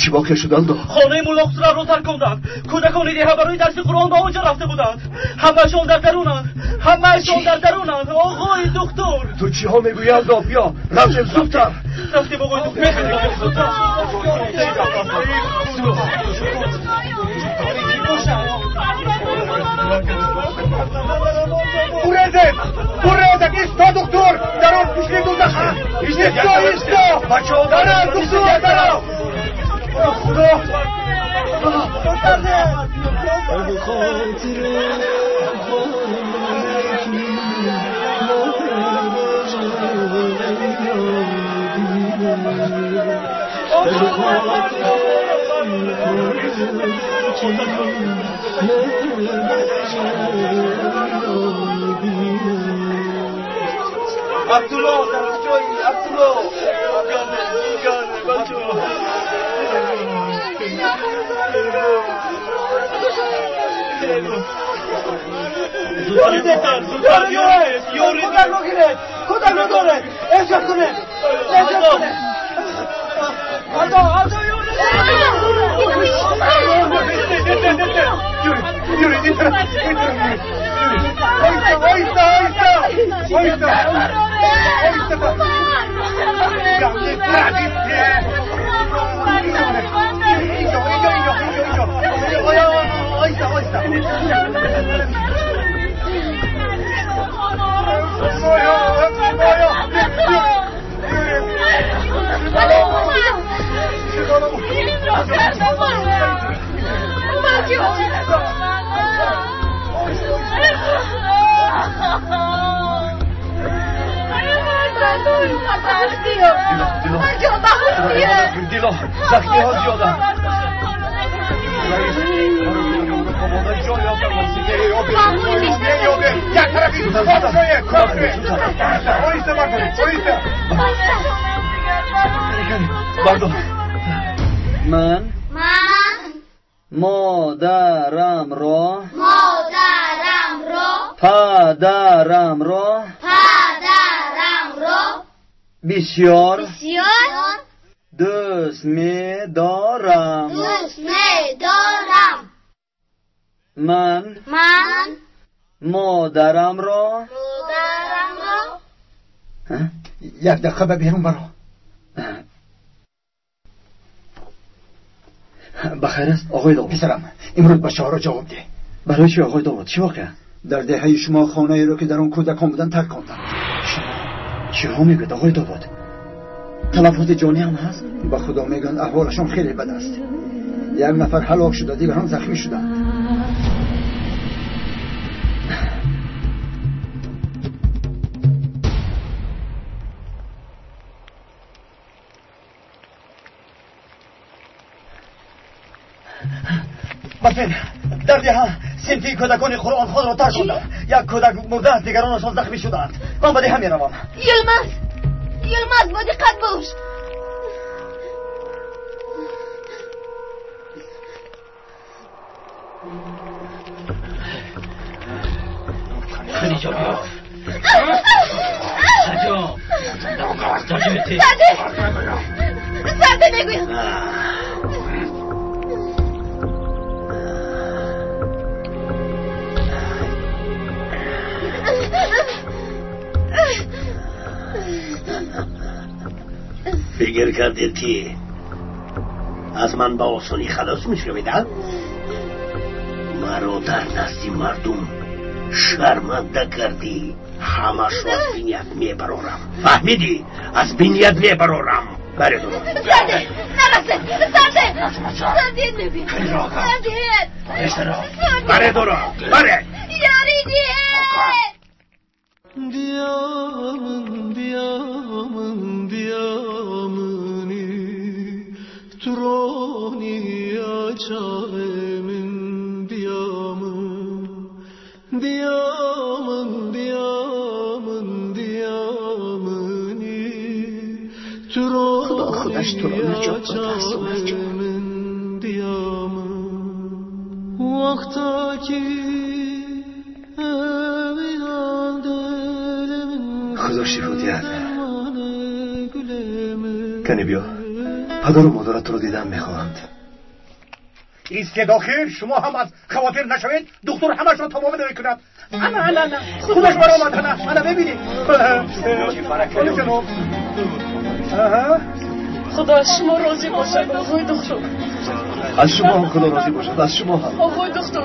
Чӣ воқеъ шуд, Алдо? Хонаи Мулло Хусравро тарконданд. Кӯдакони деҳа барои дарси Қуръон ба он ҷо рафта буданд. Ҳамаашон дар дарунанд. Ҳамаашон дар дарунанд. Оғои духтур. Ту чиҳо мегӯӣ, Алдо? Биё, рафтем зудтар. Рафтем, оғои духтур. Бурезед! Бурезед! Исто, доктор! Дарон пушли дузаха! Исто, исто! Дарон, доктор, дарон! Худо! Абдулло, дар куҷоӣ? Абдулло! Гане, бачо! Зудтар, ёред, ёред! Кӯдакро гиред! Кӯдакро доред! Эҳтиёт кунед! Эҳтиёт кунед! Алдо, Алдо, ёред! Юрий, ин тараф, ин тараф, Ойста, ойста, ойста! Ойста! Ойста! Инҷо, инҷо, инҷо, инҷо, инҷо! Ойста, ойста! Дило, захмиҳо зиёданд. Ман модарамро, падарамро бисёр дӯст медорам. Ман модарамро Як дақиқа ба берун баро. Бахайр аст, оғои Довуд? Писарам, имрӯз бачаҳоро ҷавоб деҳ. Барои чӣ, оғои Довуд? Чӣ воқеа? Дар деҳаи шумо хонаеро, ки дар он кӯдакон буданд, тарконданд. Чиҳо мегӯяд, оғои Довуд? Талафоти ҷонӣ ҳам ҳаст? Ба Худо мегӯянд, аҳволашон хеле бад аст. Як нафар ҳалок шуда, дигарон захмӣ шуданд. Бафин, дар деҳа синфи кӯдакони Қуръонхонро тарконданд. Як кӯдак мурдааст, дигаронашон захмӣ шудаанд. Ман ба деҳа меравам. Йилмаз! Йилмаз, бо диққат бош! Хадиҷа, биё. Саҷо! Саҷо, Сарде! Сарде мегӯям! Фикр кардед, ки аз ман ба осонӣ халос мешавед, а? Маро дар назди мардум шарманда кардӣ. Ҳамашро аз биният мебарорам, фаҳмидӣ? Аз биният мебарорам. Баре дуро. Сарде! Нарасед! Сарде! Сарде мегӯям! Сарде! Баре дуро, баре! Ёрӣ диҳед! Diyamın, diyamın, diyamını Turoni açarımın diyamın Diyamın, diyamın, diyamını Turoni açarımın diyamın Vaktaki Худо шифо диҳад. Кане биё. Падару модарат туро дидан мехоҳанд. Истед охир, шумо ҳам аз хавотир нашавед, духтур ҳамашро тамомида мекунад. Ана, ана, ана, худаш баромад, ана, ана мебинед. Ҷаноб. Худо аз шумо розӣ бошад, оғои духтур. Аз шумо ҳам Худо розӣ бошад, аз шумо ҳам. Оғои духтур.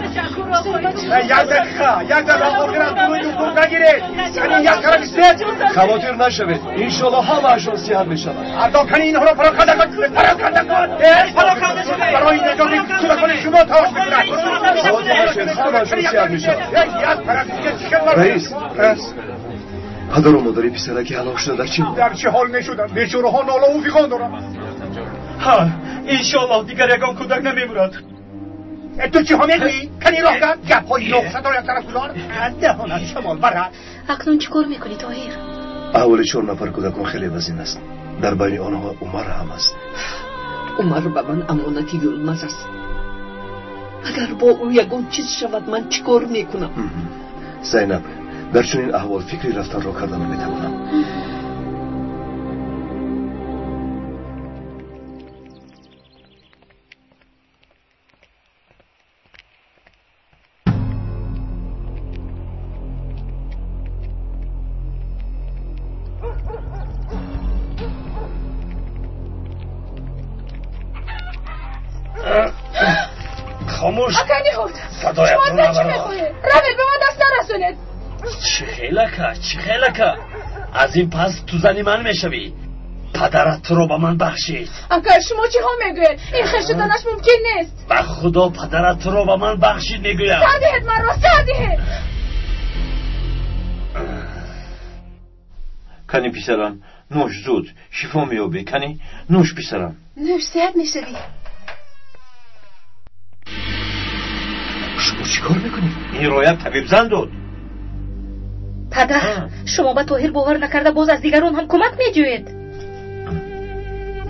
Як дақиқа, як дақиқа, охир аз дурӯи духтур нагиред. Яъне як тараф истед. Хавотир нашавед, иншоалло ҳамаашон сиҳат мешавад. Ардо кани инҳоро пароканда кун, пароканда кун. Пароканда шавед. Барои наҷоти кӯдакони шумо талош мекунад. Хавотир нашавед, ҳамаашон сиҳат мешавад. Як тараф дига чӣ хел? Раис, раис. Падару модари писараки ҳалок шуда дар чӣ ҳол? Дар чӣ ҳол мешуданд? Бечораҳо нолаву фиғон доранд. Ҳа, иншоаллоҳ дигар ягон кӯдак намемурад. Ту чиҳо мегӯӣ? Кани роҳ кард? Гапҳои ноқсатро як тараф гузор. Даҳонат шамол барад. Акнун чӣ кор мекунӣ, Тоҳир? Аҳволи 4 нафар кӯдакон хеле вазин аст. Дар байни онҳо Умар ҳам аст. Умар ба ман амонати Юлмаз аст. Агар бо ӯ ягон чиз шавад, ман чӣ кор мекунам? Зайнаб, дар чунин аҳвол фикри рафтанро карда наметавонам. Хомӯш. Ака Ниҳод, садоятро шумо аз чӣ набарор. мехоҳед? Равед, ба ман даст нарасонед. Чӣ хелака, чӣ хелака? Аз ин пас ту зани ман мешавӣ. Падарат туро ба ман бахшид. Ака, шумо чиҳо мегӯед? Ин хел шуданаш мумкин нест. Ба Худо падарат туро ба ман бахшид мегӯям. Сар диҳед маро, сар диҳед. Кани писарам, нӯш зуд, шифо меёбӣ. Кани нӯш писарам. Нӯш, сиҳат мешавӣ. Шумо чӣ кор мекунед? Инро як табибзан дод. Падар, шумо ба Тоҳир бовар накарда боз аз дигарон ҳам кӯмак меҷӯед.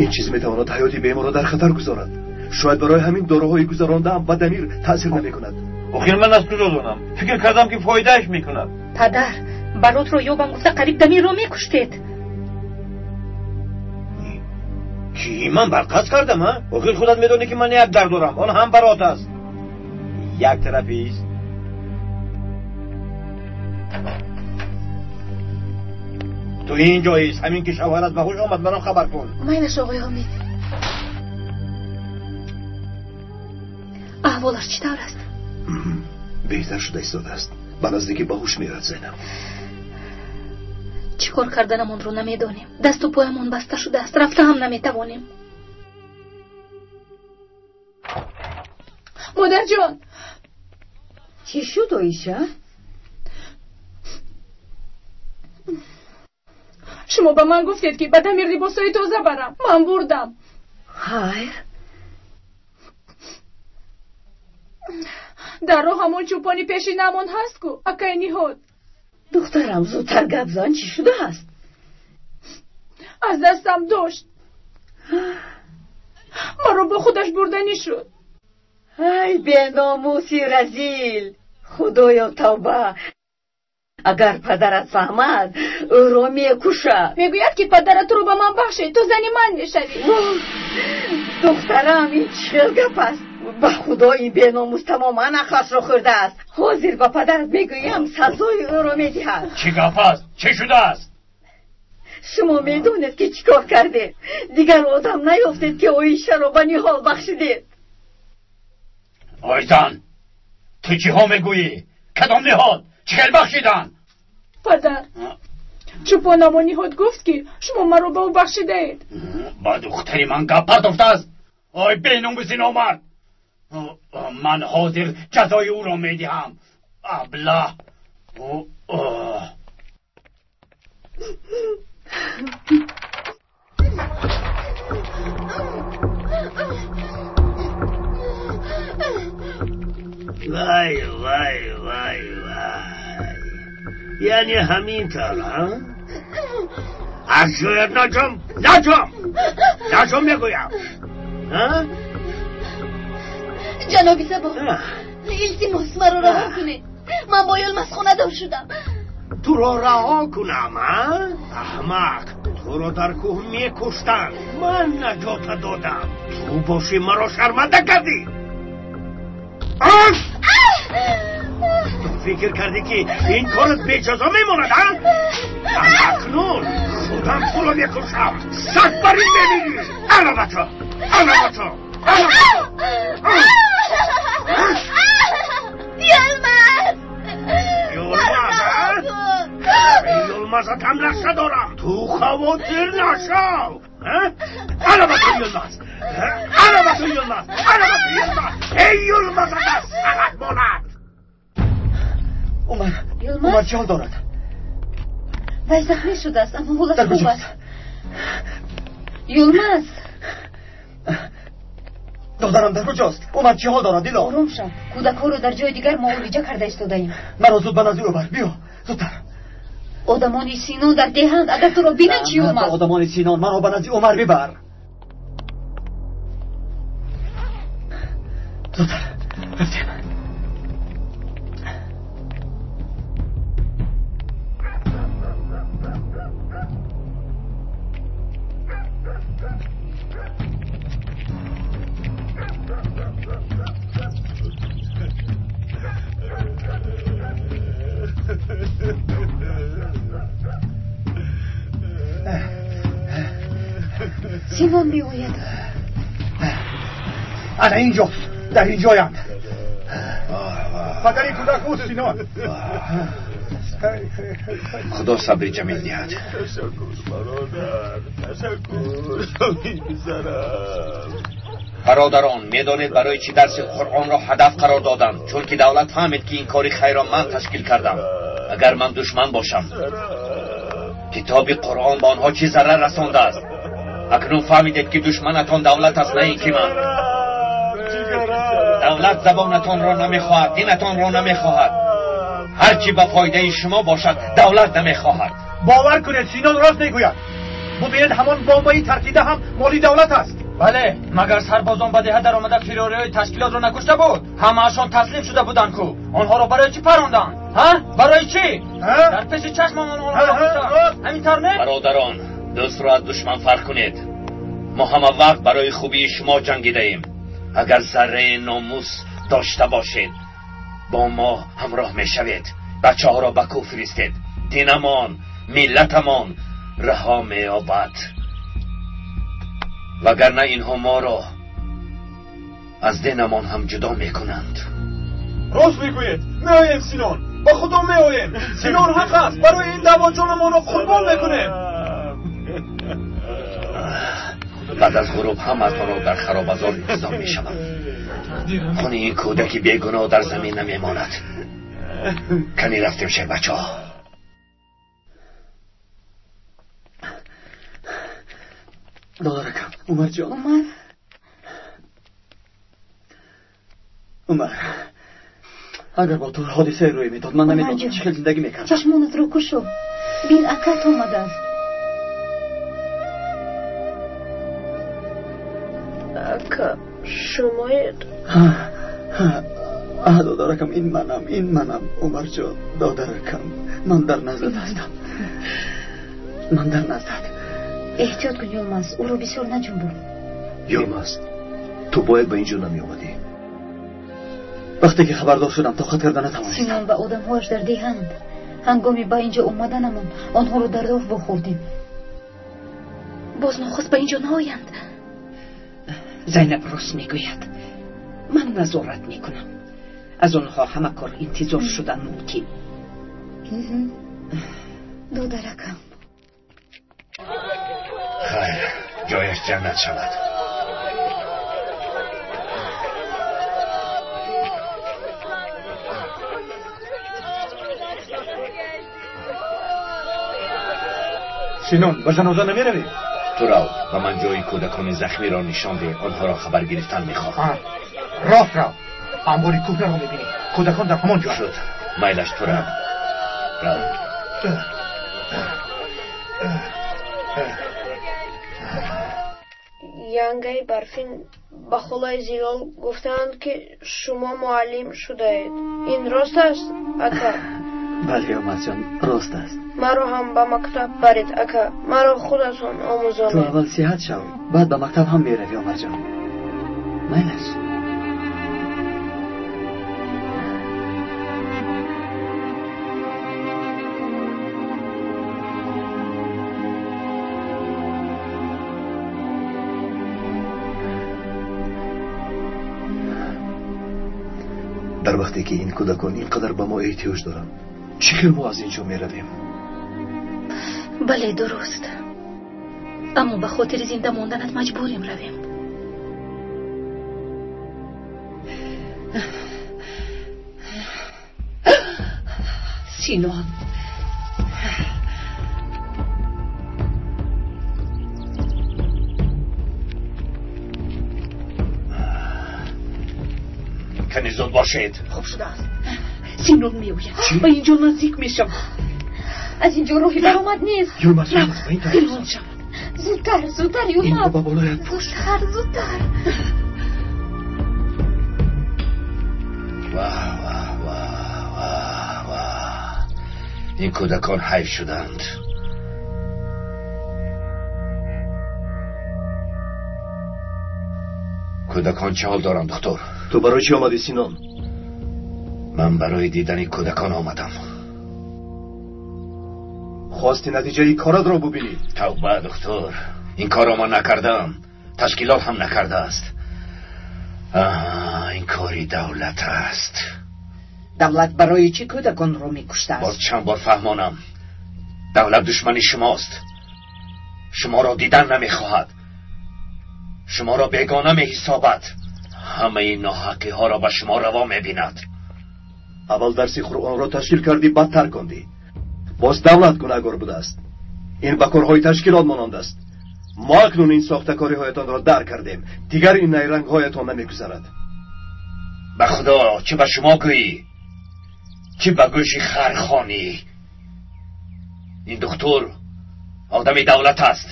Ин чиз метавонад ҳаёти беморро дар хатар гузорад. Шояд барои ҳамин доруҳои гузарондаам ба Дамир таъсир намекунад. Охир ман аз куҷо донам? Фикр кардам ки фоидааш мекунад. Падар, баротро ёбам гуфта қариб Дамирро мекуштед. Чӣ, ман барқасд кардам, а? Охир худат медонӣ ки ман як дард дорам, он ҳам барот аст. Як тарафист. Ту ин ҷоист, ҳамин ки шавҳарат ба ҳуш омад, маро хабар кун. Майлаш, оғои Ҳомид. Аҳволаш чӣ тавр аст? Беҳтар шуда истодааст. Ба наздикӣ ба ҳуш меояд, Зайнаб. Чӣ кор карданамонро намедонем. Дасту поямон баста шудааст, рафта ҳам наметавонем. Модарҷон! Чӣ шуд, Оиша? Шумо ба ман гуфтед, ки ба Дамир либосҳои тоза барам. Ман бурдам. Хайр. Дар роҳ ҳамон чӯпони пешинамон ҳаст ку, акай Ниҳод. Духтарам, зудтар гап зан, чӣ шудааст? Аз дастам дошт. Маро бо худаш бурданӣ шуд. Ай, беномуси разил! Худоё, тавба! Агар падарат фаҳмад, ӯро мекушад. Мегӯяд, ки падарат туро ба ман бахшид, ту зани ман мешавӣ. Духтарам, ин чӣ хел гап аст? Ба Худо, ин беномус тамоман ақлашро хӯрдааст. Ҳозир ба падарат мегӯям, сазои ӯро медиҳад. Чӣ гап аст? Чӣ шудааст? Шумо медонед, ки чӣ кор кардед? Дигар одам наёфтед, ки Оишаро ба Ниҳол бахшидед. Ой зан, ту чиҳо мегӯӣ? Кадом Ниҳол? Чӣ хел бахшидан? Падар, чӯпонамо Ниҳод гуфт, ки шумо маро ба ӯ бахшидаед. Ба духтари ман гап партофтааст? Ой беномуси номард! Ман ҳозир ҷазои ӯро медиҳам. Аблаҳ! Вай, вай, вай, вай. Яъне ҳамин тавр, а? Аз ҷоят наҷам, наҷам, наҷам мегӯям. Ҷаноби Сабо, илтимос, маро раҳо кунед. Ман бо Юлмаз хонадор шудам. Туро раҳо кунам, а? Аҳмақ, Туро дар кӯҳ мекуштанд, ман наҷота додам. Ту бошӣ маро шарманда кардӣ. Ту фикр кардӣ, ки ин корат беҷазо мемонад, а? Ман акнун худам туро мекушам. Саг бар ин мемирӣ. Ана бачо, ана бачо, ана бачо. Йилмаз! Йилмаз, а? Йилмазатам нақша дорам. Ту хавотир нашав. Ана бачо Йилмаз. Ана бачо Йилмаз. Ана бачо Йилмаз. Эй Йилмазата сарат монад. Умар, Умар чӣ ҳол дорад? Вай захмӣ шудааст, аммо ҳолаш хуб аст. Йилмаз! Додарам дар куҷост? Умар чӣ ҳол дорад, Дило? Ором шав. Кӯдакҳоро дар ҷои дигар муолиҷа карда истодаем. Маро зуд ба назди ӯ бар. Биё, зудтар. Одамони Синон дар деҳанд. Агар туро бинанд чӣ, Йилмаз? Одамони Синон, маро ба назди Умар бибар. Зудтар. Рафтем. Синон меояд. Ана инҷост, дар инҷоянд. Падари кӯдак ӯст, Синон. Худо сабри ҷамил диҳад. Ташаккур, бародар, ташаккур, писарам. Бародарон, медонед барои чӣ дарси Қуръонро ҳадаф қарор додам? Чунки давлат фаҳмид, ки ин кори хайрро ман ташкил кардам. Агар ман душман бошам, китоби Қуръон ба онҳо чӣ зарар расондааст? Акнун фаҳмидед, ки душманатон давлат аст, на ин ки ман. Давлат забонатонро намехоҳад, динатонро намехоҳад. Ҳар чӣ ба фоидаи шумо бошад, давлат намехоҳад. Бовар кунед, Синон рост мегӯяд. Бубинед, ҳамон бомбаи таркида ҳам моли давлат аст. Бале, магар сарбозон ба деҳа даромада фирориҳои ташкилотро накушта буд? Ҳамаашон таслим шуда буданд ку. Онҳоро барои чӣ паронданд? Ҳа? Барои чӣ? Дар пеши чашмамон онҳоро куштанд. Ҳамин тавр не? Бародарон, дӯстро аз душман фарқ кунед. Мо ҳама вақт барои хубии шумо ҷангидаем. Агар зарраи номус дошта бошед, бо мо ҳамроҳ мешавед. Бачаҳоро ба кӯҳ фиристед. Динамон, миллатамон раҳо меёбад. Вагарна инҳо моро аз динамон ҳам ҷудо мекунанд. Рост мегӯед. Меоем, Синон, ба Худо меоем. Синон ҳақ аст. Барои ин даъво ҷонамонро қурбон мекунем. Баъд аз ғуруб ҳамаатонро дар харобазор интизом мешавам. Хуни ин кӯдаки бегуноҳ дар замин намемонад. Кани рафтем, шербачаҳо. Додаракам, Умарҷон. Умар. Умар, агар бо ту ҳодисае рӯй медод, ман намедонам чӣ хел зиндагӣ мекардам. Чашмонатро кушо. Бин, акат омадааст. Ака, шумоед? Додаракам, ин манам, ин манам. Умарҷон, додаракам, ман дар наздат ҳастам. Ман дар наздат. Эҳтиёт кун, Йилмаз, ӯро бисёр наҷунбон. Йилмаз, ту бояд ба ин ҷо намеомадӣ. Вақте ки хабардор шудам, тоқат карда натавонистам. Синон ва одамҳояш дар деҳанд. Ҳангоми ба ин ҷо омаданамон онҳоро дар роҳ вохӯрдем. Боз нохост ба ин ҷо наоянд. Зайнаб рост мегӯяд. Ман назорат мекунам. Аз онҳо ҳама кор интизор шудан мумкин. Додаракам. Хайр, ҷояш ҷаннат шавад. Синон, ба ҷаноза намеравӣ? Ту рав, ба ман ҷои кӯдакони захмиро нишон деҳ. Онҳоро хабар гирифтан мехоҳам. Рост рав, анбори кӯҳнаро мебинӣ. Кӯдакон дар ҳамон ҷо. Шуд, майлаш, ту рав, рав. Янгаи Барфин ба холаи Зилол гуфтаанд, ки шумо муаллим шудаед. Ин рост аст, ака? Бале, Умарҷон, рост аст. Маро ҳам ба мактаб баред, ака. Маро худатон омӯзонед. Ту аввал сиҳат шав, баъд ба мактаб ҳам меравӣ, Умарҷон. Майлаш. Дар вақте ки ин кӯдакон ин қадар ба мо эҳтиёҷ доранд, чӣ хел мо аз ин ҷо меравем? Бале, дуруст. Аммо ба хотири зинда монданат маҷбурем равем. Синон, кани зуд бошед. Хуб шудааст. Синон меояд, ба инҷо наздик мешавад. Аз инҷо роҳи баромад нест. Юлмаз, Юлмаз, ба ин тараф. Пинҳон шавад. Зудтар, зудтар, Юлмаз. Инро ба болоят пӯш. Зудтар, зудтар. Ваҳ, ваҳ, ваҳ, ваҳ, ваҳ. Ин кӯдакон ҳайф шуданд. Кӯдакон чӣ ҳол доранд, духтур? Ту барои чӣ омадӣ, Синон? Ман барои дидани кӯдакон омадам. Хости натиҷаи коратро бубинӣ. Тавба, духтур, ин корро ман накардам. Ташкилот ҳам накардааст. Ин кори давлат аст. Давлат барои чӣ кӯдаконро мекуштааст? Боз чанд бор фаҳмонам. Давлат душмани шумост. Шуморо дидан намехоҳад. Шуморо бегона меҳисобад. Ҳамаи ноҳақиҳоро ба шумо раво мебинад. Аввал дарси Қуръонро ташкил кардӣ, баъд таркондӣ. Боз давлат гунаҳгор будааст. Ин ба корҳои ташкилот монанд аст. Мо акнун ин сохтакориҳоятонро дар кардем. Дигар ин найрангҳоятон намегузарад. Ба худо, чӣ ба шумо гӯӣ, чӣ ба гӯши хар хонӣ. Ин духтур одами давлат аст.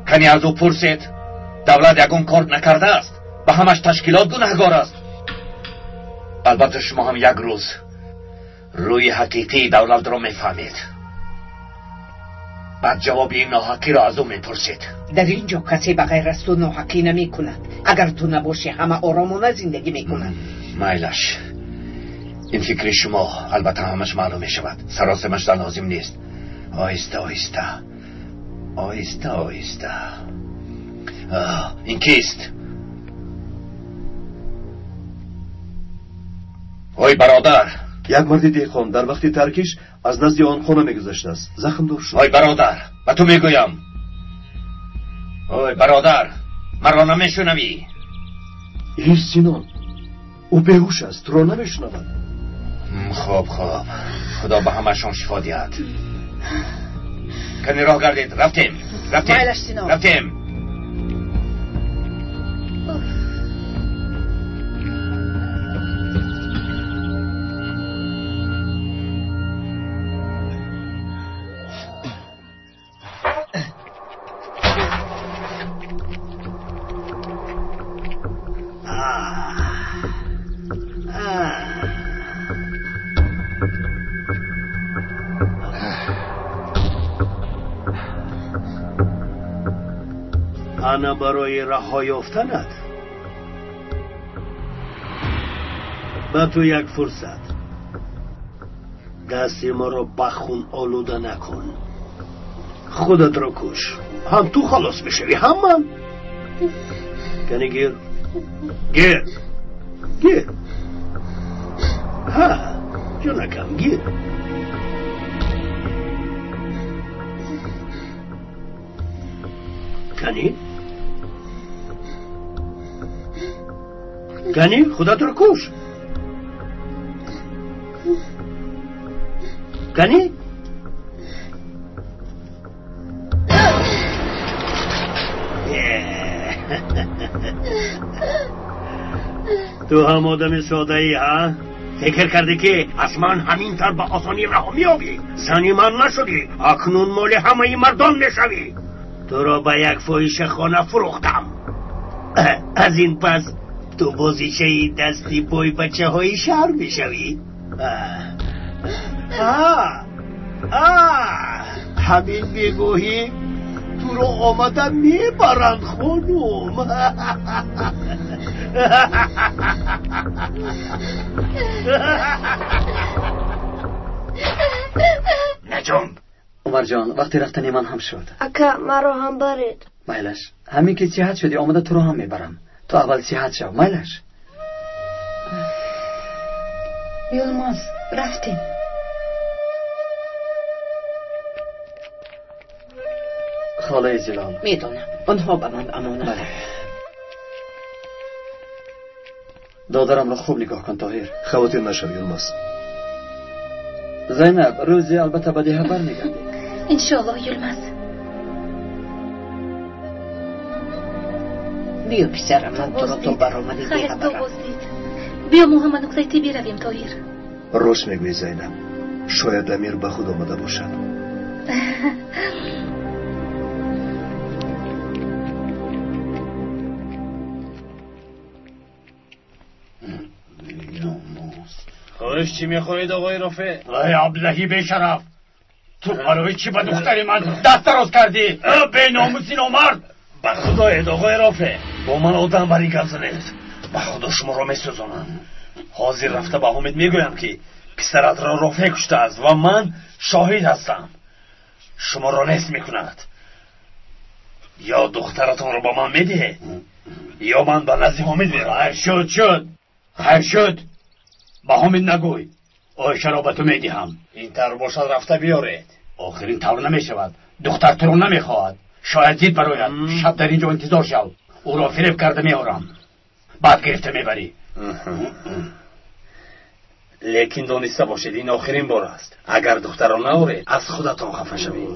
Кани аз ӯ пурсед, давлат ягон кор накардааст. Ба ҳамаш ташкилот гунаҳгор аст. Албатта шумо ҳам як рӯз рӯи ҳақиқии давлатро мефаҳмед. Баъд ҷавоби ин ноҳақиро аз ӯ мепурсед. Дар ин ҷо касе ба ғайр аз ту ноҳақӣ намекунад. Агар ту набошӣ, ҳама оромона зиндагӣ мекунанд. Майлаш, ин фикри шумо албатта ҳамаш маълум мешавад. Саросимаш дар лозим нест. Оҳиста, оҳиста, оҳиста, оҳиста. Ин кист? Ой бародар! Як марди деҳқон дар вақти таркиш аз назди он хона мегузаштааст. Захмдор шуд. Ой бародар, ба ту мегӯям. Ой бародар, маро намешунавӣ? Эй Синон, ӯ беҳуш аст, туро намешунавад. Хоб, хоб, худо ба ҳамашон шифо диҳад. Кани роҳ гардед, рафтем, рафтем, рафтем. Ана барои раҳо ёфтанат ба ту як фурсат. Дасти моро ба хун олуда накун. Худатро куш. Ҳам ту халос мешавӣ, ҳам ман. Кани гир, гир, гир. Ҳа, ҷонакам, гир. Кани? Кани, худатро куш. Кани? Ту ҳам одами содаӣ, ҳа? Фикр кардӣ, ки аз ман ҳамин тавр ба осонӣ раҳо меёбӣ? Зани ман нашудӣ, акнун моли ҳамаи мардон мешавӣ. Туро ба як фоҳишахона фурӯхтам. Аз ин пас ту бозичаи дасти пойбачаҳои шаҳр мешавӣ. Ҳамин мегӯҳӣ туро омада мебаранд хонум. Наҷум. Умарҷон, вақти рафтани ман ҳам шуд. Ака, маро ҳам баред. Майлаш, ҳамин ки сиҳат шудӣ омада туро ҳам мебарам. Ту аввал сиҳат шав, майлаш. Юлмаз, рафтем. Холаи Зилол. Медонам, онҳо ба ман амонат. Додарамро хуб нигоҳ кун, Тоҳир. Хавотир нашав, Юлмаз. Зайнаб, рӯзе албатта ба деҳа бармегардӣ. Иншоаллоҳ, Юлмаз. Биё писарам, ман туро то баромади деҳа барам. Биё мо ҳама нуқтаи тиббӣ равем, Тоҳир. Рост мегӯӣ, Зайнаб. Шояд Дамир ба худ омада бошад. Хош, чӣ мехоҳед, оғои Рофеъ? Ай аблаҳи бешараф! Ту барои чӣ ба духтари ман даст дароз кардӣ? Беномуси номард! Ба худоед, оғои Рофеъ, бо ман одам бар ин гап занед. Ба худо шуморо месӯзонам. Ҳозир рафта ба Ҳомид мегӯям, ки писаратро Рофеъ куштааст ва ман шоҳид ҳастам. Шуморо нест мекунад. Ё духтаратонро ба ман медиҳед, ё ман ба назди Ҳомид меравам. Хайр шуд, шуд. Хайр шуд. Ба Ҳомид нагӯй. Оишаро ба ту медиҳам. Ин тавр бошад, рафта биёред. Охир ин тавр намешавад. Духтар туро намехоҳад. Шояд зид барояд. Шаб дар ин ҷо интизор шав. Ӯро фиреб карда меорам. Баъд гирифта мебарӣ. Лекин дониста бошед, ин охирин бор аст. Агар духтарро наоред, аз худатон хафа шавед.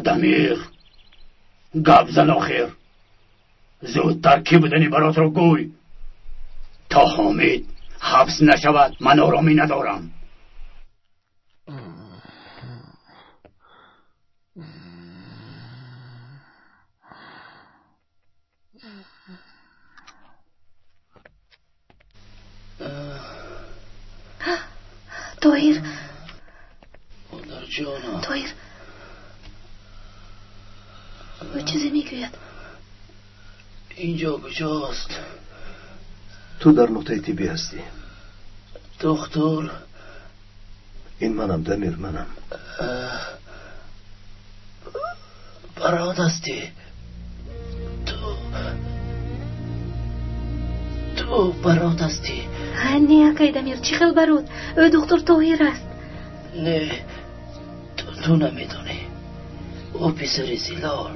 Дамир, гап зан охир. Зудтар кӣ будани баротро гӯй. То Ҳомид ҳабс нашавад, ман оромӣ надорам. Тоҳир, модарҷонам. Тоҳир, ӯ чизе мегӯяд. Инҷо куҷост? Ту дар нуқтаи тиббӣ ҳастӣ. Духтур. Ин манам, Дамир, манам. Барот ҳастӣ. Ту барот ҳастӣ. Не, акай Дамир, чӣ хел барот? Ӯ духтур Тоҳир аст. Не, ту намедонӣ. Ӯ писари Зилол.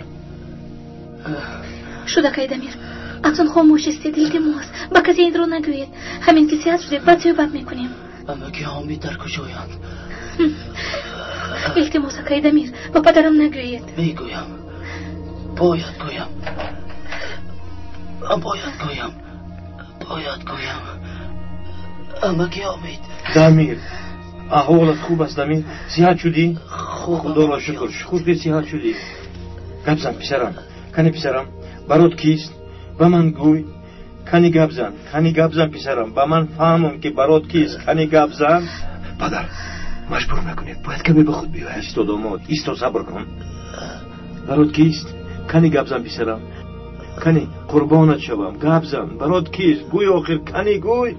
Шуд, акай Дамир. Акнун хомӯш истед, илтимос. Ба касе инро нагӯед. Ҳамин ки сиҳат шудед, баъд суҳбат мекунем. Амаки Ҳомид дар куҷоянд? Илтимос, акай Дамир, ба падарам нагӯед. Мегӯям. Бояд гӯям. Бояд гӯям. Бояд гӯям. Амаки Ҳомид. Дамир, аҳволат хуб аст, Дамир? Сиҳат шудӣ? Худоро шукр, шукр ки сиҳат шудӣ. Гап зан, писарам. Кани писарам, барот кист? Ба ман гӯй. Кани гап зан, кани гап зан, писарам. Ба ман фаҳмон, ки барот кист. Кани гап зан. Падар, маҷбур накунед, бояд каме ба худ биёяд. Исто, домод, исто, сабр кун. Барот кист? Кани гап зан, писарам. Кани, қурбонат шавам, гап зан. Барот кист? Гӯй охир, кани гӯй.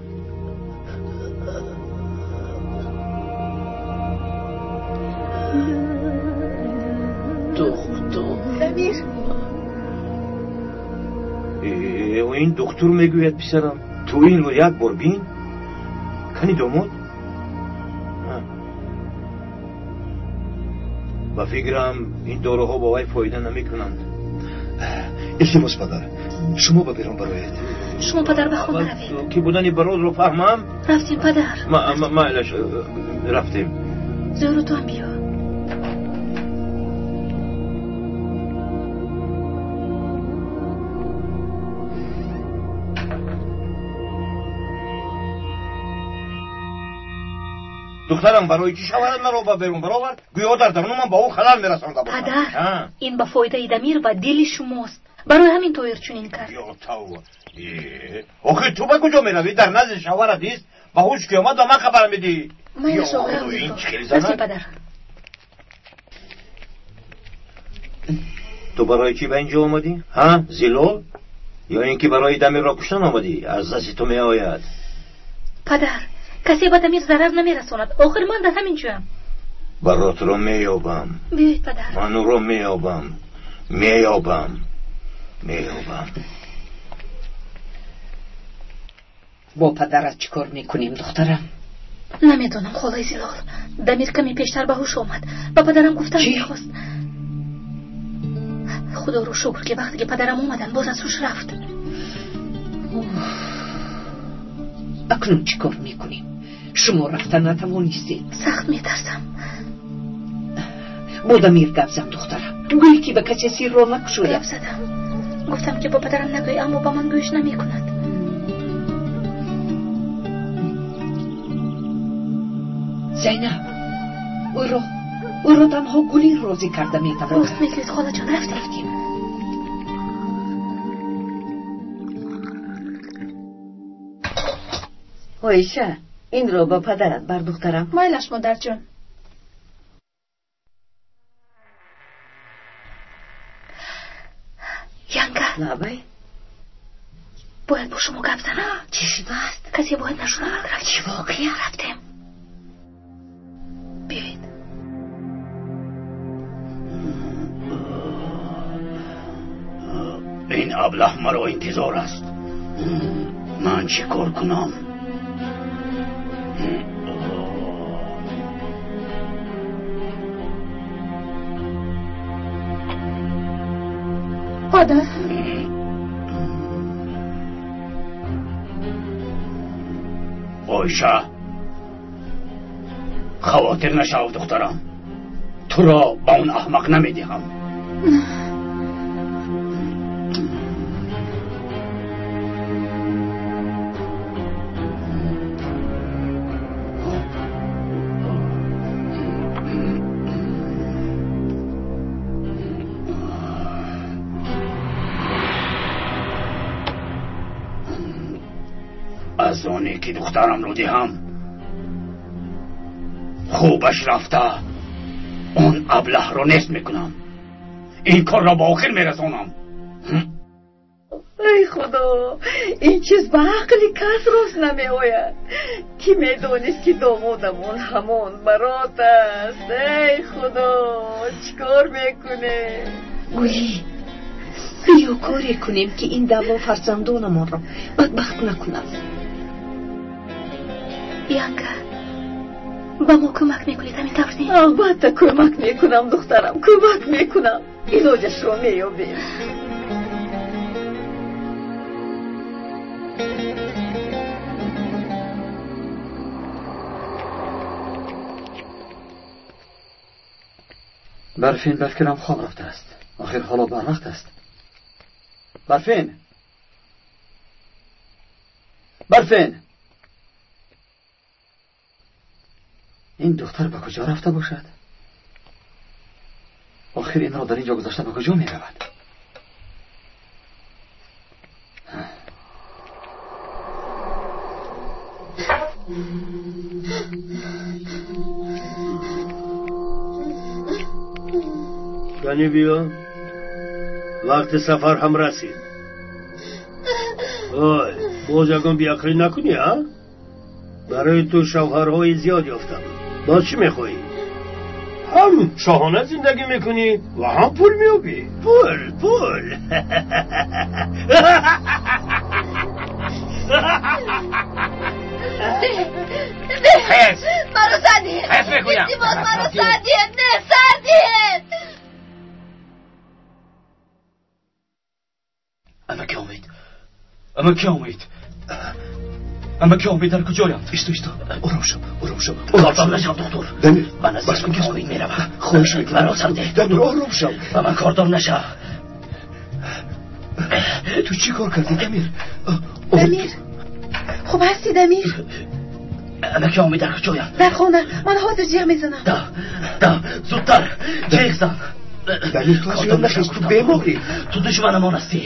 Духтур. Дамир. Ин духтур мегӯяд, писарам. Ту инро як бор бин. Кани домод? Ба фикрам, ин доруҳо ба вай фоида намекунанд. Илтимос, падар, шумо ба берун бароед. Шумо, падар, ба хона равед. Ки будани баротро фаҳмам? Рафтем, падар. Майлаш, рафтем. Зӯру ту ҳам биё. Духтарам, барои чӣ шавҳарат маро ба берун баровард? Гӯё дар даруну ман ба ӯ халал мерасонда бошам. Падар, ин ба фоидаи Дамир ва дили шумост. Барои ҳамин Тоҳир чунин кард. Ё тавба! Охир ту ба куҷо меравӣ? Дар назди шавҳарат ист, ба ҳуш ки омад ба ман хабар медиҳӣ. Майлаш рафтем, падар. Ту барои чӣ ба инҷо омадӣ? Ҳа, Зилол? Ё ин ки барои Дамирро куштан омадӣ? Аз дасти ту меояд. Падар, касе ба Дамир зарар намерасонад. Охир ман дар ҳамин ҷоям. Баротро меёбам. Биёед, падар. Ман ӯро меёбам. Меёбам. Меёбам. Бо падарат чӣ кор мекунем, духтарам? Намедонам, холаи Зилол. Дамир каме пештар ба ҳуш омад. Ба падарам гуфтан мехост. Худоро шукр, ки вақте ки падарам омаданд, боз аз ҳуш рафт. Акнун чӣ кор мекунем? Шумо рафта натавонистед. Сахт метарсам. Бо Дамир гап зан, духтарам. Гӯй, ки ба касе сирро накушояд. Гап задам. Гуфтам, ки бо падарам нагӯй, аммо ба ман гӯш намекунад. Зайнаб, ӯро танҳо Гулин розӣ карда метавонад. Рост мегӯед, холаҷон, рафтем. Оиша, инро ба падарат бар, духтарам. Майлаш, модарҷон. Янга. Лабай. Бояд бо шумо гап занам. Чӣ шудааст? Касе бояд нашунавад. Чӣ воқеа? Рафтем. Биёед. Ин аблаҳ маро интизор аст. Ман чӣ кор кунам? Падар. Оиша, хавотир нашав, духтарам. Туро ба он аҳмақ намедиҳам. Аз оне ки духтарамро диҳам, хубаш рафта он аблаҳро нест мекунам. Ин корро ба охир мерасонам. Эй худо, ин чиз ба ақли кас рост намеояд. Кӣ медонист, ки домодамон ҳамон барот аст? Эй худо, чӣ кор мекунем? Гулӣ, биё коре кунем, ки ин даъво фарзандонамонро бадбахт накунад. Янга, ба мо кӯмак мекунед, ҳамин тавр не? Албатта кӯмак мекунам, духтарам, кӯмак мекунам. Илоҷашро меёбем. Барфин ба фикрам хоб рафтааст. Охир ҳоло барвақт аст. Барфин! Барфин! Ин духтар ба куҷо рафта бошад? Охир инро дар ин ҷо гузошта ба куҷо меравад? Кани биё, вақти сафар ҳам расид. Ой, боз ягон беақлӣ накунӣ, а? Барои ту шавҳарҳои зиёд ёфтам. Боз чӣ мехоҳӣ? Ҳам шоҳона зиндагӣ мекунӣ ва ҳам пул меёбӣ. Пул, пул. Маро задед! Илтимос, маро задед! Не, задед! Амаки Омид, амаки Омид, амаки Омид дар куҷоянд? Исто, исто, ором шав, ором шав. Кордор нашав, доктор. Дамир, ба назди амаки Омид меравам. Хоҳиш мекунам. Маро сарде. Дамир, ором шав. Ба ман кордор нашав. Ту чӣ кор кардӣ, Дамир? Дамир, хуб ҳастӣ, Дамир? Амаки Омид дар куҷоянд? Дар хона. Ман ҳозир ҷиғ мезанам. Да, да, зудтар ҷиғ зан. Дамир, ту аз ёд нахез, ту беморӣ. Ту душманамон ҳастӣ.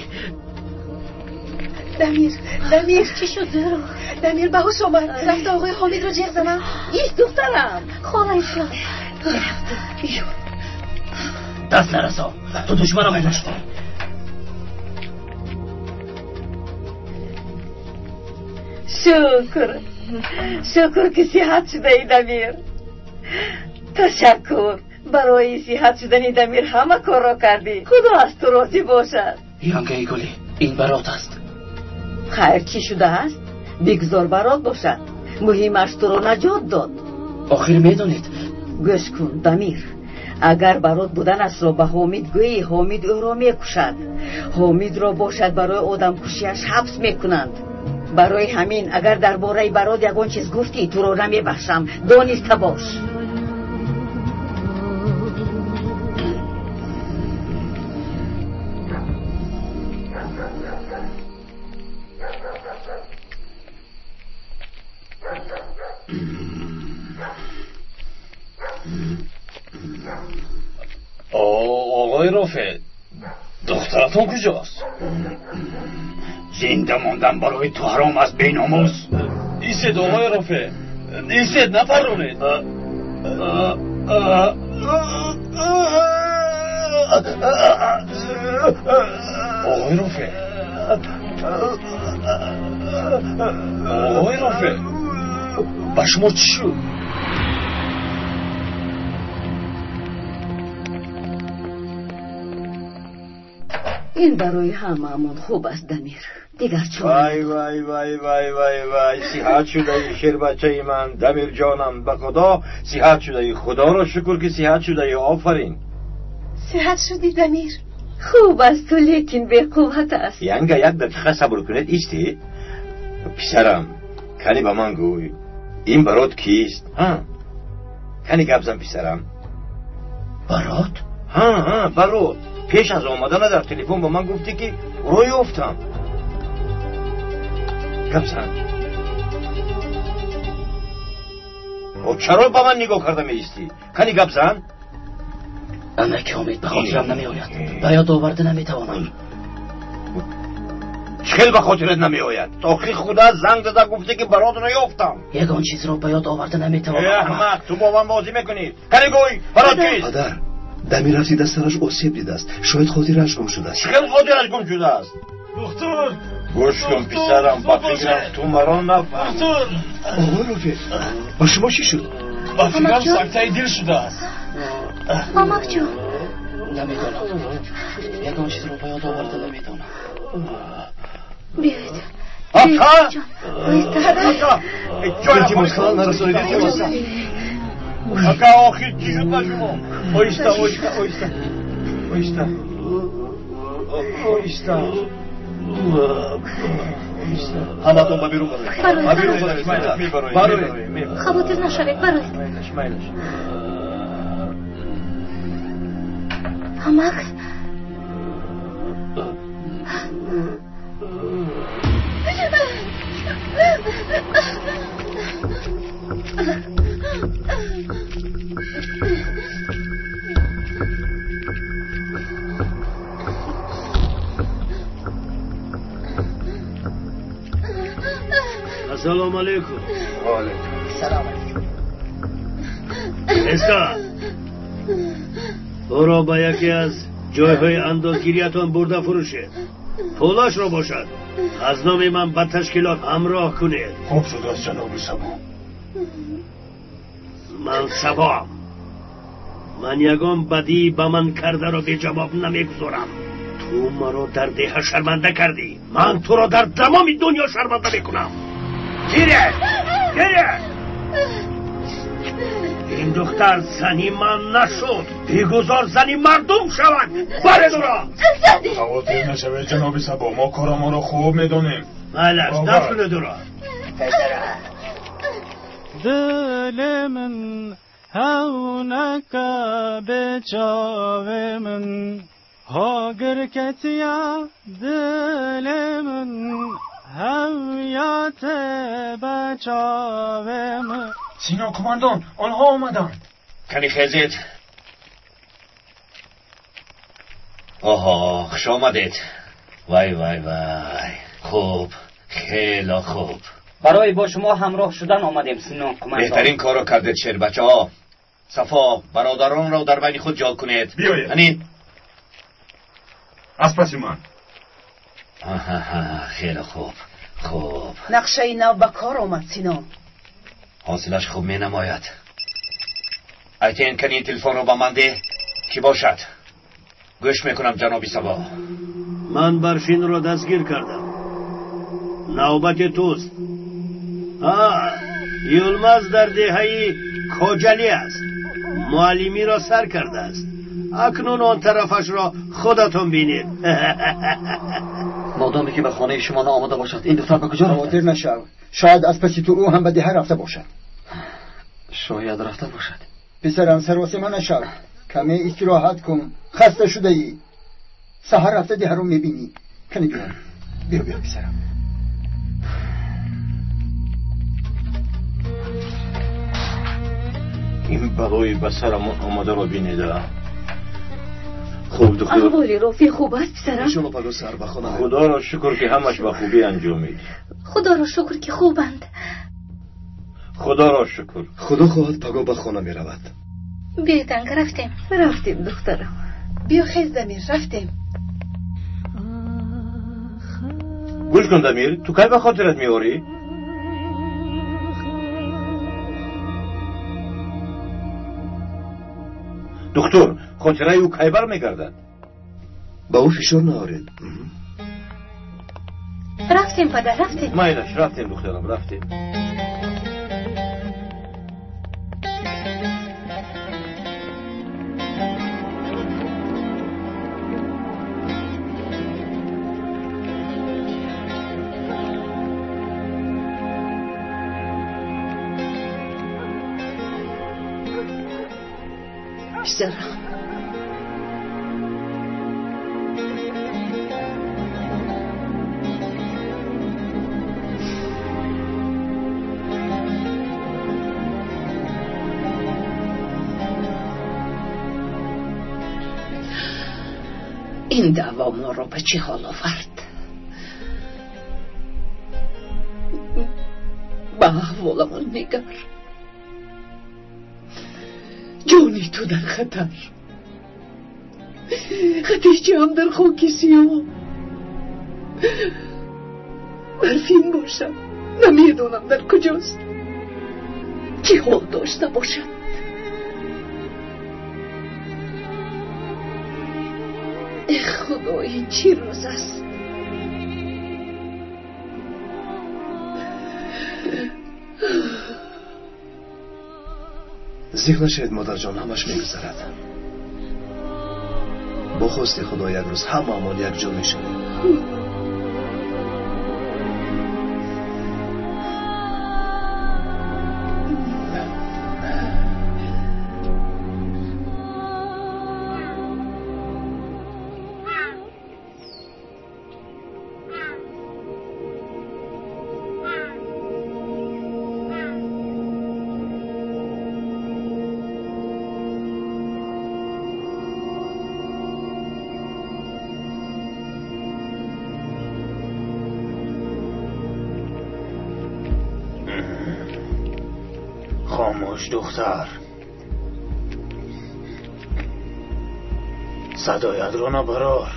Дамир, Дамир, чӣ шуд? Дамир ба ҳуш омад. Рафта оғои Ҳомидро ҷеғ занам. Иш, духтарам. Хола Ислом. Даст нарасон. Ту душманамон ҳастӣ. Шукр. Шукр ки сиҳат шудаи, Дамир. Ташаккур. Барои сиҳат шудани Дамир ҳама корро кардӣ. Худо аз ту розӣ бошад. Янгаи гулӣ, ин барот аст. Хайр, чӣ шудааст? Бигзор барот бошад. Муҳимаш туро наҷот дод. Охир медонед. Гӯш кун, Дамир. Агар барот буданашро ба Ҳомид гӯӣ, Ҳомид ӯро мекушад. Ҳомидро бошад барои одамкушиаш ҳабс мекунанд. Барои ҳамин агар дар бораи барот ягон чиз гуфтӣ, туро намебахшам. Дониста бош. Оғои Рофеъ, духтаратон куҷост? Зинда мондан барои ту ҳаром аст, беномус. Истед, оғои Рофеъ, истед, напаронед. Оғои Рофеъ, оғои Рофеъ, ба шумо чӣ шуд? Ин барои ҳамаамон хуб аст, Дамир. Дигар чора. Вай, вай, вай, вай, вай, вай, сиҳат шудаи, шербачаи ман, Дамирҷонам, ба Худо сиҳат шудаи. Худоро шукр ки сиҳат шудаи. Офарин. Сиҳат шудӣ, Дамир. Хуб аст, лекин беқувват аст. Янга, як дақиқа сабр кунед, истед. Писарам, кани ба ман гӯй, ин барот кист? Ҳа, кани гап зан, писарам. Барот? Ҳа, ҳа, барот. Пеш аз омадана дар телефон ба ман гуфтӣ ки ӯро ёфтам. Гап зан. Чаро ба ман нигоҳ карда меистӣ? Кани гап зан. Амаки Ҳомид, ба хотирам намеояд. Ба ёд оварда наметавонам. Чӣ хел ба хотират намеояд? Охи худа занг зада гуфтӣ ки баротро ёфтам. Ягон чизро ба ёд оварда наметавонам. Аҳмақ, ту бо ман бозӣ мекунӣ. Кани гӯй, барот кист? Падар, Дамир афтида сараш осеб дидааст. Шояд хотираш гум шудааст. Чӣ хел хотираш гум шудааст? Духтур! Гӯш кун, писарам, ба фикрам ту маро нафаҳмӣ. Духтур! Оғои Рофеъ, ба шумо чӣ шуд? Ба фикрам сактаи дил шудааст. Амакҷон. Намедонам. Ягон чизро ба ёд оварда наметавонам. Биёед. Ака! Оҳиста. Илтимос, халал нарасонед, илтимос. Ака, охир чӣ шуд ба шумо? Оҳиста, оҳиста, оҳиста. Оҳиста. Оҳиста. Ҳаматон ба берун бароед. Ба берун бароед. Бароед. Хавотир нашавед, бароед. Майлаш, майлаш. Амак. Ассалому алайкум. Ва алайкум. Салом алайкум. Эста, ӯро ба яке аз ҷойҳои андозгириятон бурда фурӯшед. Пулашро бошад аз номи ман ба ташкилот ҳамроҳ кунед. Хуб шудааст, ҷаноби Сабо. Ман Сабоам. Ман ягон бадӣ ба ман кардаро беҷавоб намегузорам. Ту маро дар деҳа шарманда кардӣ. Ман туро дар тамоми дунё шарманда мекунам. Гире! Гире! Ин духтар зани ман нашуд. Бигузор зани мардум шавад. Баред ӯро! Хавотир нашавед, ҷаноби Сабо. Мо корамонро хуб медонем. Майлаш, дафт кунед ӯро. دل من هونك بچاو من هاگر کتیا دل من هویت بچاو من. سینا کماندان، آنها آمدند. کمی خیزید. Оҳо, хуш омадед. Вай вай вай. Хуб, хеле хуб. Барои бо шумо ҳамроҳ шудан омадем, Синон қумандон. Беҳтарин корро кардед, шербачаҳо. Сафо, бародаронро дар байни худ ҷо кунед. Биёед. Ани аз паси ман. Аҳа, хеле хуб. Хуб. Нақшаи нав ба кор омад, Синон. Ҳосилаш хуб менамояд. Айтен, кани телефонро ба ман деҳ. Кӣ бошад? Гӯш мекунам, ҷаноби Сабо. Ман Барфинро дастгир кардам. Навбати туст. Юлмаз дар деҳаи Коҷалӣ аст. Муаллимиро сар кардааст. Акнун он тарафашро худатон бинед. Модоме ки ба хонаи шумо наомада бошад, ин духтар ба куҷо рафта? Хотир нашав. Шояд аз паси ту ӯ ҳам ба деҳа рафта бошад. Шояд рафта бошад. Писарам, саросима нашав. Каме истироҳат кун. Хаста шудаӣ. Саҳар рафта деҳаро мебинӣ. Кани биё. Биё, биё, писарам. Ин балои ба сарамон омадаро бинеда. Хуб, духтур. Аҳволи Рофеъ хуб аст, писарам? Иншоалло пагоҳ саҳар ба хона. Худоро шукр, ки ҳамаш ба хубӣ анҷомид. Худоро шукр, ки хубанд. Худоро шукр. Худо хоҳад пагоҳ ба хона меравад. Биёед, рафтем. Рафтем, духтарам. Биё хез, Дамир, рафтем. Гӯш кун, Дамир, ту кай ба хотират меорӣ? Духтур, хотираи ӯ кай бармегардад? Ба ӯ фишор наоред. Рафтем, падар, рафтем. Майлаш, рафтем, духтарам, рафтем. Писарам, ин даъво моро ба чӣ ҳол овард? Ба аҳволамон нигар. Ҷони ту дар хатар, Хадича ҳам дар хоки сиёҳ. Барфин бошам, намедонам дар куҷост, чӣ ҳол дошта бошад. Э Худо, ин чӣ рӯз аст? Зиқ нашавед, модарҷон, ҳамаш мегузарад. Бо хости Худо як рӯз ҳамаамон якҷо мешавем. خاموش دختر، صدایت را نبرار.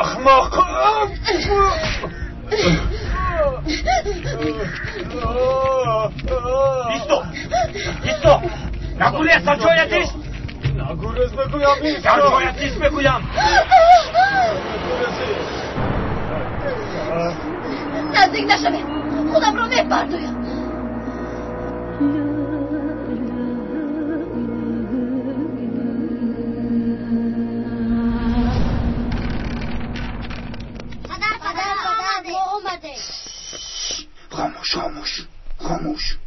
احمق. ایستو، ایستو، نگوری از جایت ایست. نگورز بگویم. در جایت ایست بگویم. نزدیک نشوید، خودم را میپردویم. پدر، پدر، ما آمدیم. خاموش، خاموش، خاموش.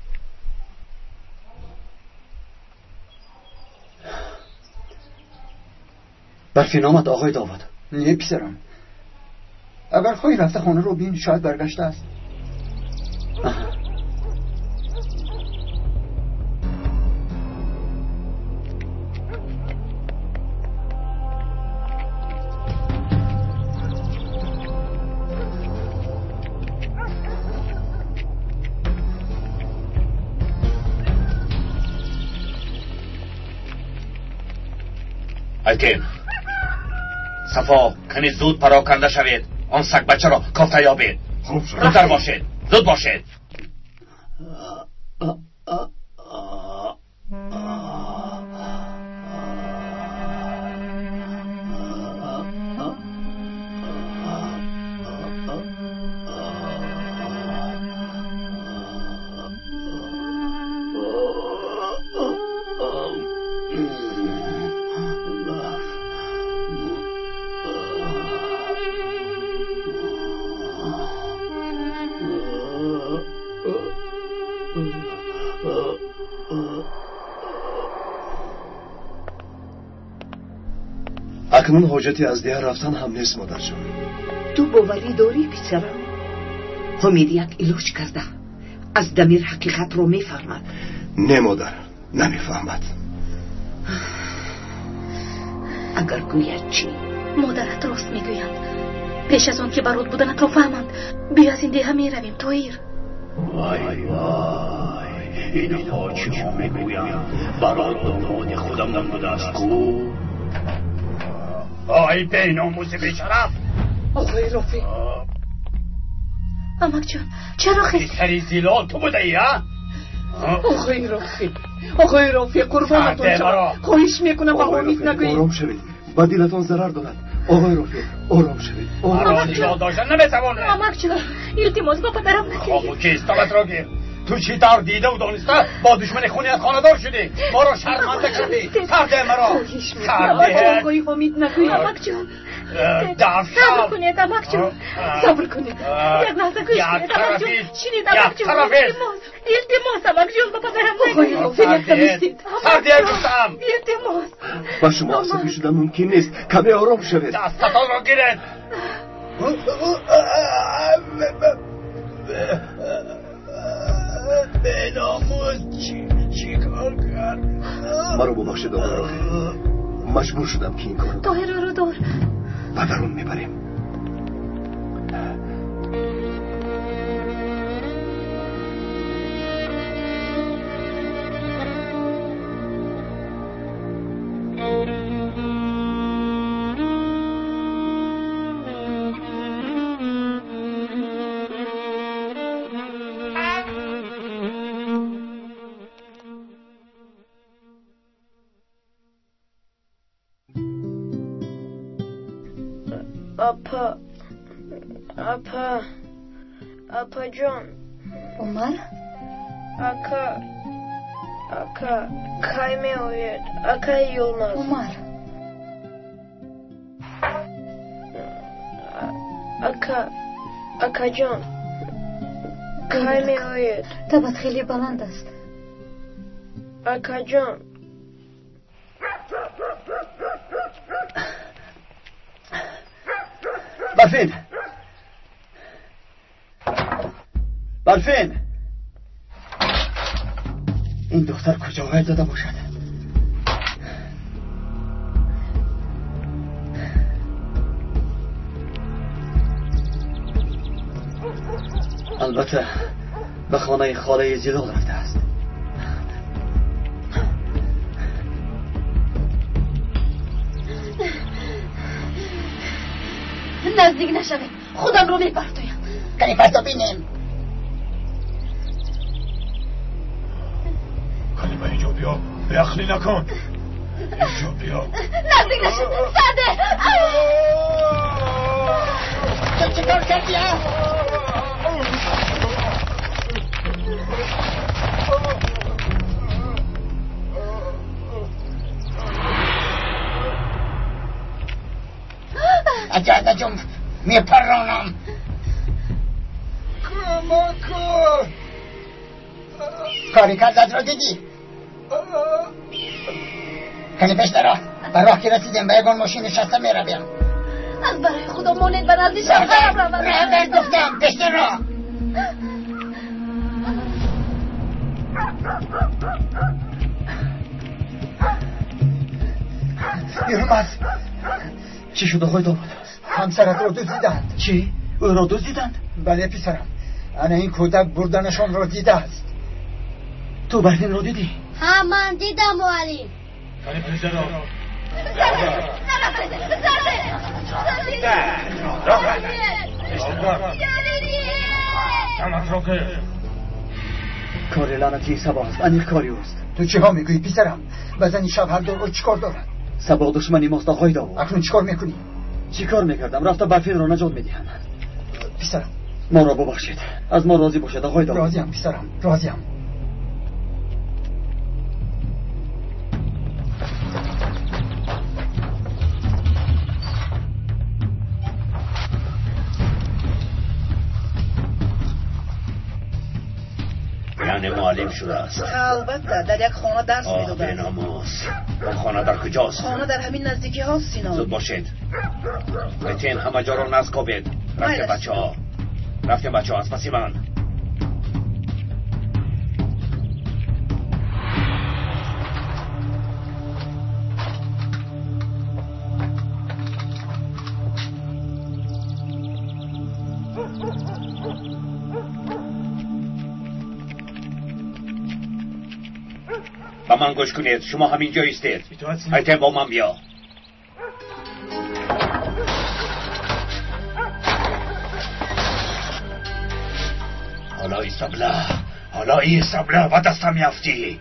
Барфин омад, оғои Довуд? Не, писарам. Агар хоҳӣ рафта хонаро бин, шояд barгаштааст. Айкен, Сафо, кани зуд пароканда шавед. Он сагбачаро кофта ёбед. Зудтар бошед, зуд бошед. Акнун ҳоҷати аз деҳа рафтан ҳам нест, модарҷон. Ту боварӣ дорӣ, писарам? Ҳомид як илоҷ карда аз Дамир ҳақиқатро мефаҳмад. Не, модар, намефаҳмад. Агар гӯяд чӣ? Модарат рост мегӯянд. Пеш аз он ки барот буданатро фаҳманд, биё аз ин деҳа меравем, Тоир. Вай вай, инҳо чиҳо мегӯянд? Барот домоди худам набудааст ку? Ай беномуси бешараф! Оғои Рофеъ! Амакҷон, чаро хести? Писари зилол ту будаӣ, а? Оғои Рофеъ, оғои Рофеъ, қурбонатон шавам. Хоҳиш мекунам ба Ҳомид нагӯед. Ором шавед, ба дилатон зарар дорад. Оғои Рофеъ, ором шавед. Маро нигоҳ доштан наметавонед. Амакҷон, илтимос ба падарам нагӯед. Хомӯшӣ, истобатро гир. Ту чӣ тавр дидаву дониста бо душмани хуният хонадор шудӣ? Моро шарманда кардӣ. Сарде маро. Хоҳиш мекунам ба оғои Ҳомид нагӯед. Амакҷон, Сабр сабр кунед, амакҷон. Сабр кунед. Як лаҳза гӯш кунед, амакҷон. Шинед, амакҷон. Илтимос, илтимос, амакҷон, ба падарам Оғои нагӯед. Рофеъ, як дам истед. Сарде гуфтам. Илтимос. Ба шумо асабӣ шудан мумкин нест. Каме ором шавед. Дастатонро гиред. Беномус чӣ кор кард? Маро бубахшед, оғои Рофеъ. Маҷбур шудам ки ин корро Тоҳир, ӯро дор. ба дарун мебарем. Апа, апа, апаҷон. Умар? Ака, ака, кай меояд? Акаи Юлмаз. Умар. Ака, акаҷон, кай меояд? Табат хеле баланд аст. Акаҷон. Барфин! Барфин! Ин духтар куҷо ғайб зада бошад? Албатта ба хонаи холаи Зилол рафтааст. Наздик нашавед, худамро мепартоям. Кани парто бинем. Кани ба инҷо биё, беақлӣ накун. Инҷо биё. Наздик нашав, саде! Ту чӣ кор кардӣ, а? Аҷа, наҷум, мепаронам. Кӯмак кун. Кори кардатро дидӣ? Кани пештара, ба роҳ ки расидем ба ягон мошин нишаста меравем. Аз барои худо монед ба назди шавҳарам равам. Равед гуфтам, пештара. Юлмаз! Чӣ шуд, оғои домод? Ҳамсаратро дуздиданд. Чӣ? Ӯро дуздиданд? Бале, писарам. Ана ин кӯдак бурданашонро дидааст. Ту Барфинро дидӣ? Ҳа, ман дидам, муаллим. Кани писарам, کار لعنتی سبا است، انیق کاری اوست. تو چه ها میگویی پسرم؟ به زنی شوهردار او چیکار دارد؟ سبا دشمنی ماست آقای داوود. اکنون چیکار میکنی؟ چیکار میکردم؟ رفته برفین را نجات میدهم. پسرم ما را ببخشید، از ما راضی باشد آقای داوود. راضیم پسرم، راضیم. یعنی معلم شده است. البته در یک خانه درس میداد. بیناموس. آن خانه در کجاست؟ خانه در همین نزدیکی هاست سینا. زود باشید. بتین همه جا رو نزکابید. رفتیم بچه ها، رفتیم بچه ها، از پسی من. با من گوش کنید، شما همینجا ایستید. ایتم با من بیا. حالا ای سبله، حالا ای سبله و دستم میافتی.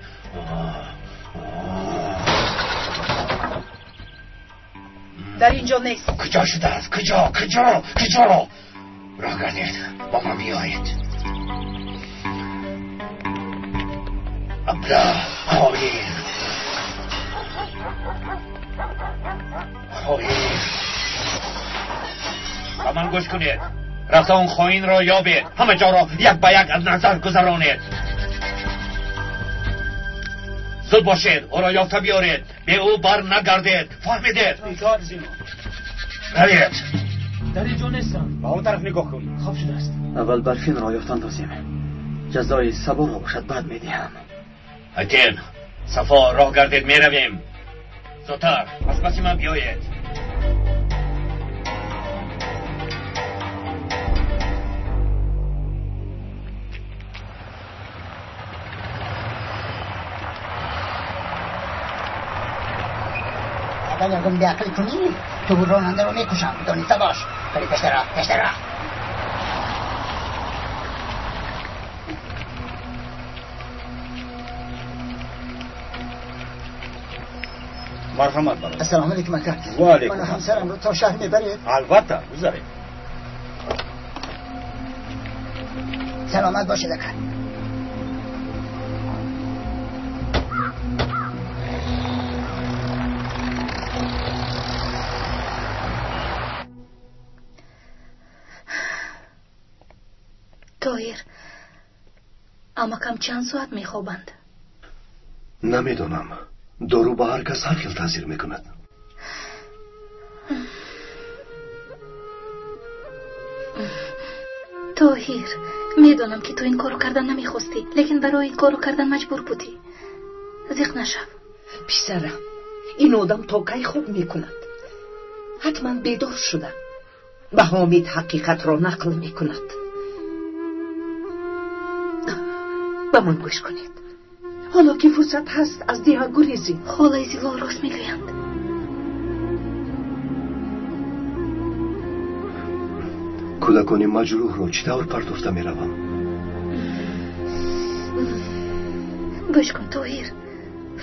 در اینجا نیست. کجا شده است؟ کجا؟ کجا؟ کجا؟ راه گردید، با من بیایید. ابله، خائن، خائن. با من گوش کنید. رفته اون خائن را یابید، همه جا را یک به یک از نظر گذرانید. زود باشید، او را یافته بیارید، به او بر نگردید، فهمیدید؟ روید. در اینجا نیستم. با اون طرف نگاه کن، خواب شده است. اول برفین را یافتن لازم. جزای صبا را باشد بعد میدهم. ایتین، صفا، راه گردید، میرویم. زودتر از پس من بیایید. اگر یکم بیعقلی کنی تو راننده رو میکشم، دانسته باش. ولی پشت راه، پشت راه. مرحمت برادر. السلام علیکم اکا. و علیکم. من همسرم رو تا شهر میبرید؟ البته، گذارید. سلامت باشید اکا. тоҳир, амакам чанд соат мехобанд? Намедонам. Дору ба ҳар кас ҳар хел таъсир мекунад. Тоҳир, медонам ки ту ин корро кардан намехостӣ, лекин барои ин корро кардан маҷбур будӣ. Зиқ нашав. Писарам, ин одам то кай хоб мекунад? Ҳатман бедор шуда ба Ҳомид ҳақиқатро нақл мекунад. Ба ман гӯш кунед. Ҳоло ки фурсат ҳаст аз деҳа гурезед. Холаи Зило рост мегӯянд. Кӯдакони маҷрӯҳро чӣ тавр партофта меравам? Гӯш кун Тоҳир,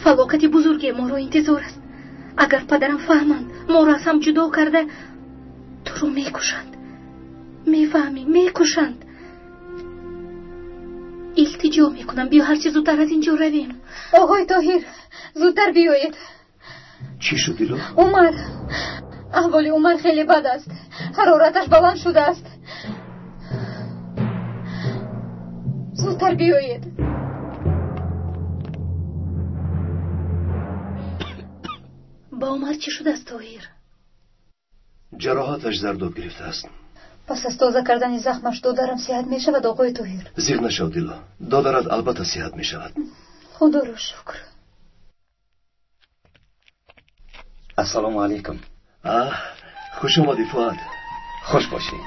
фалокати бузурге моро интизор аст. Агар падарам фаҳманд, моро аз ҳам ҷудо карда туро мекушанд. Мефаҳмӣ, мекушанд. Илтиҷо мекунам, биё ҳарчи зудтар аз инҷо равем. Оғои Тоҳир, зудтар биёед. Чӣ шуд, Дило? Умар, аҳволи Умар хеле бад аст. Ҳарораташ баланд шудааст. Зудтар биёед. Ба Умар чӣ шудааст, Тоҳир? Ҷароҳаташ зардоб гирифтааст. Пас аз тоза кардани захмаш додарам сиҳат мешавад, оғои Тоҳир? Зиқ нашав, Дило. Додарат албатта сиҳат мешавад. Худоро шукр. Ассалому алайкум. Хуш омадӣ, Фуад. Хуш бошӣ.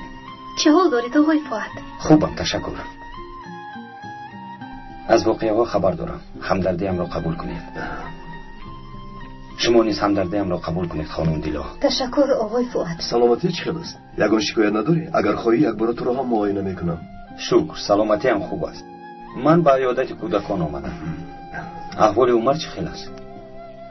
Чӣ ҳол доред, оғои Фуад? Хубам, ташаккур. Аз воқеаҳо хабар дорам. Ҳамдардиамро қабул кунед. Шумо низ ҳамдардиамро қабул кунед, хонум Дило. Ташаккур, оғои Фуад. Саломатӣ чӣ хел аст? Ягон шикоят надорӣ? Агар хоҳӣ, якбора туро ҳам муоина мекунам. Шукр, саломатиам хуб аст. Ман ба иёдати кӯдакон омадам. Аҳволи Умар чӣ хел аст?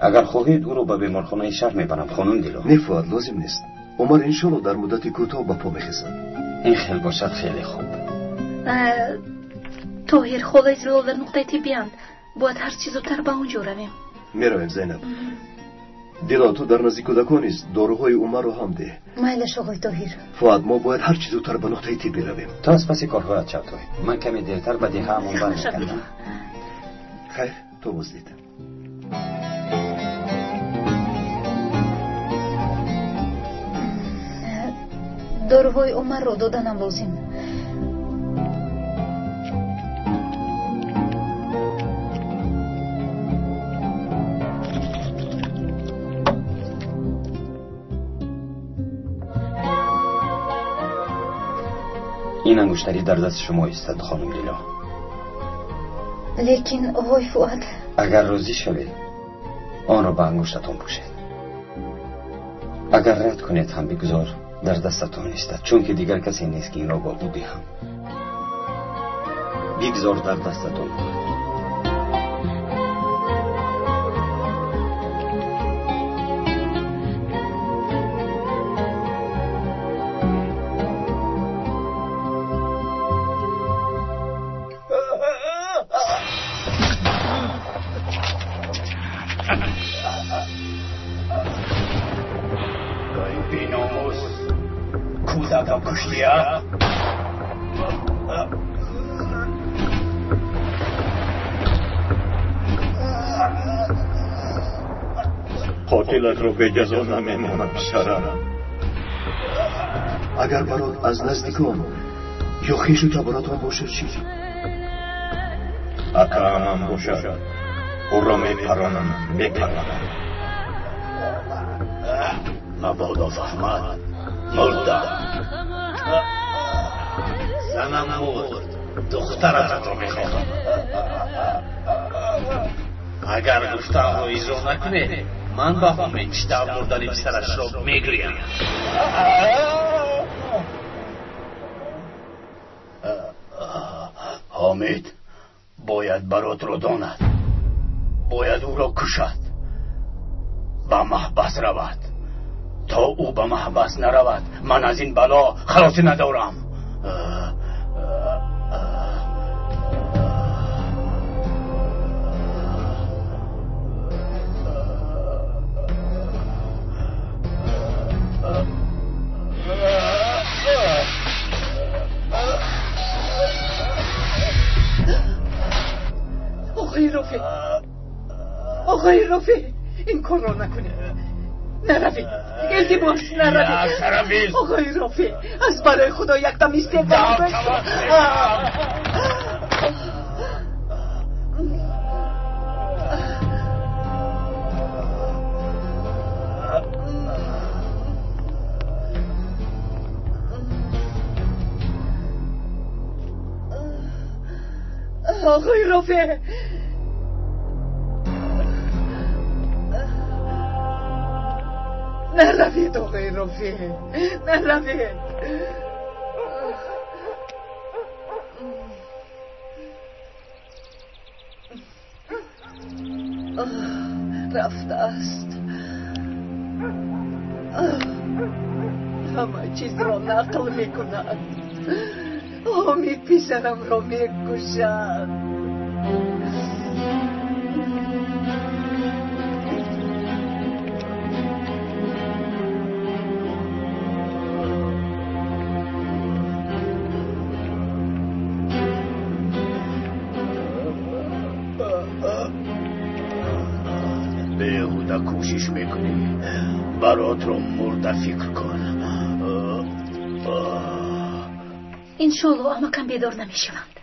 Агар хоҳед, ӯро ба беморхонаи шаҳр мебарам, хонум Дило. Не, Фуад, лозим нест. Умар иншолло дар муддати кӯтоҳ ба по мехезад. Ин хел бошад хеле хуб. Тоҳир, холаи Зилол дар нуқтаи тиббиянд. Бояд ҳар чӣ зудтар ба он ҷо равем. Меравем, Зайнаб. Дило, ту дар назди кӯдакон низ доруҳои Умарро ҳам деҳ. Майлаш, оғои Тоҳир. Фуад, мо бояд ҳар чӣ зудтар ба нуқтаи тиббӣ равем. Ту аз паси корҳоят шав, Тоҳир. Ман каме дертар ба деҳаамон бармегардам. Хайр, то боздид. Доруҳои Умарро доданам лозим. Ин ангуштарӣ дар дасти шумо истад, хонум Дило. Лекин, оғои Фуад, агар розӣ шавед, онро ба ангуштатон пӯшед. Агар рад кунед ҳам бигузор дар дастатон истад, чунки дигар касе нест, ки инро ба ӯ диҳам. Бигзор дар дастатон бошад. Қотилатро беҷазо намемонам, писарам. Агар барот аз наздикон ё хешу таборатон бошад, чӣ? Акаамам бошад, ӯро мепаронам, мепаронам. Мабодо фаҳмад, мурдам. Занам мурд, духтаратро мехоҳам. Агар гуфтаамро иҷро накунед, ман ба Ҳомид чӣ тавр мурдани писарашро мегӯям. Ҳомид бояд баротро донад, бояд ӯро кушад, ба маҳбас равад. То ӯ ба маҳбас наравад, ман аз ин бало халосӣ надорам. آقای رافع، این کار را نکنید. نروید، التماس نروید. آقای رافع، از برای خدا یک دم استعفا. آقای رافع، نروید آقای رافع، نروید. رفته است. همه چیز را نقل میکند. امید پسرم را میکشد. کوشش میکنی برات رو مرده فکر کن. انشالله амакам бедор намешаванд.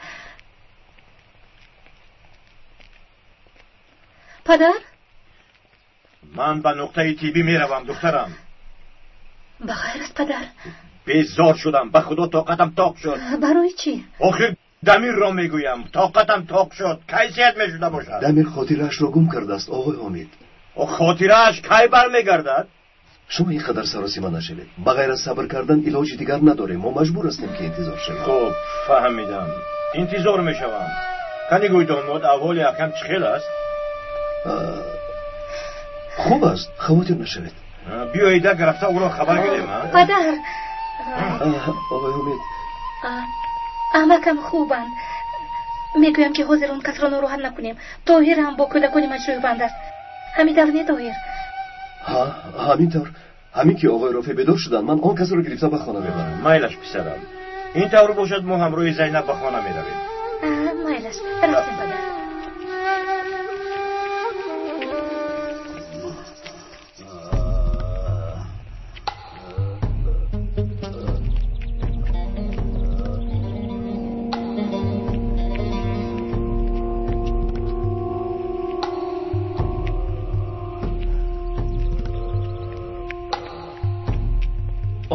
Падар, ман ба нуқтаи тиббӣ меравам, духтарам. Ба хайр аст, падар. Безор шудам, ба худо тоқатам тоқ шуд. Барои чӣ? Охир Дамирро мегӯям, тоқатам тоқ шуд. Кай сиҳат мешуда бошад? Дамир хотираашро гум кардааст, оғои Ҳомид. Хотирааш кай бармегардад? Шумо ин қадар саросима нашавед. Ба ғайр аз сабр кардан илоҷи дигар надорем. Мо маҷбур ҳастем ки интизор шавем. Хуб, фаҳмидам. Интизор мешавам. Кани гӯй домод, аҳволи акам чӣ хел аст? Хуб аст, хавотир нашавед. Биёед як рафта ӯро хабар гирем. Падар! Оғои Ҳомид. Амакам хубанд. Мегӯям ки ҳозир он касро нороҳат накунем. Тоҳир ҳам бо кӯдакони маҷрӯҳ банд аст. Ҳамин тавр не, Тоҳир? Ҳа, ҳамин тавр. Ҳамин ки оғои Рофеъ бедор шуданд, ман он касро гирифта ба хона мебарам. Майлаш, писарам. Ин тавр бошад, мо ҳамроҳи Зайнаб ба хона меравем. Майлаш, рафтем, падар.